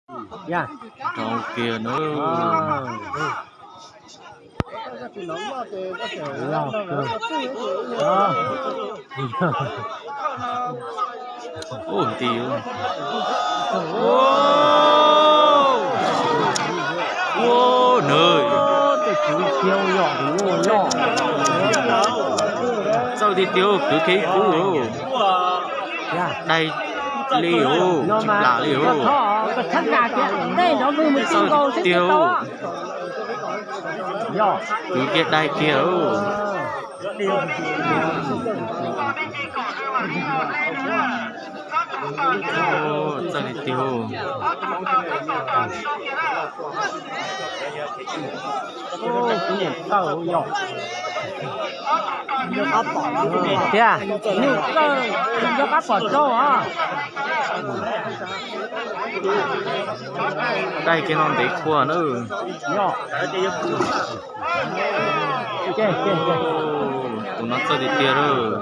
Rau kiag na. Ua nws. Txawj tiag tiag, kwv kiag ib kub. Daig li os, tsis plam li os. Txawj tiag tiag. Kwv kiag daig kiag. Txawj tiag tiag. Tiag, nyuj txawj nco qab pom rau os. Daig kiag no ntev khuav na. Tus no txawj tiag tiag lawm.